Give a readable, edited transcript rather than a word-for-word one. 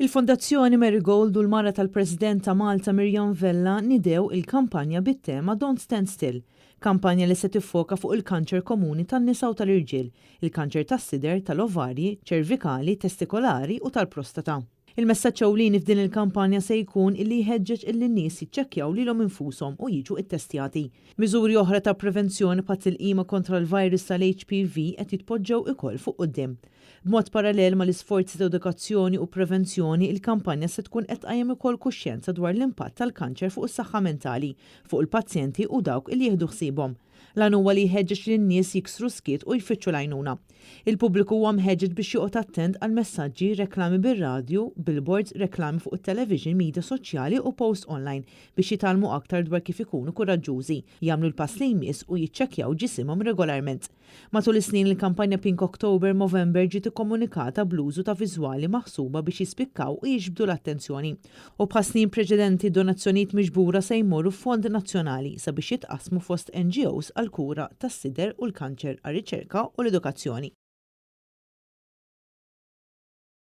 Il-Fondazzjoni Marigold u l-mara tal-President ta' Malta Miriam Vella nidew il-kampanja bit-tema Don't Stand Still. Kampanja li se tiffoka fuq il-kanċer komuni tan-nisa u tal-irġiel, il-kanċer tas-sider, tal-ovarji, ċervikali, testikolari u tal-prostata. Il-messaġġ ewlieni f'din il-kampanja se jkun illi jħeġġeġ illi n-nies jiċċekkjaw lilhom infushom u jiġu ttestjati. Miżuri oħra ta' prevenzjoni bħat-tilqima kontra l-virus tal-HPV qed jitpoġġew ukoll fuq quddiem. B'mod parallel mal-isforzi ta' edukazzjoni u prevenzjoni, il-kampanja se tkun qed tqajjem ukoll kuxjenza dwar l-impatt tal-kanċer fuq is-saħħa mentali, fuq il-pazjenti u dawk li jieħdu ħsiebhom. L-għan huwa li jħeġġeġ lin-nies jiksru s-skiet u jfittxu l-għajnuna. Il-pubbliku huwa mħeġġeġ biex joqgħod attent għal messaġġi, reklami bir-radju, billboards, reklami fuq it-television, media soċjali u posts online biex jitgħallmu aktar dwar kif ikunu kuraġġużi, jagħmlu l-pass li jmiss u jiċċekkjaw ġisimhom regolarment. Matul is-snin, il-kampanja Pink October Movember ġiet ikkomunikata bl-użu ta' viżwali maħsuba biex jispikkaw u jiġbdu l-attenzjoni. U bħas snin preċedenti, donazzjonijiet miġbura se jmorru f'fond nazzjonali sabiex jitqasmu fost NGOs għal kura tas-sider u l-kanċer, għar-riċerka u l-edukazzjoni.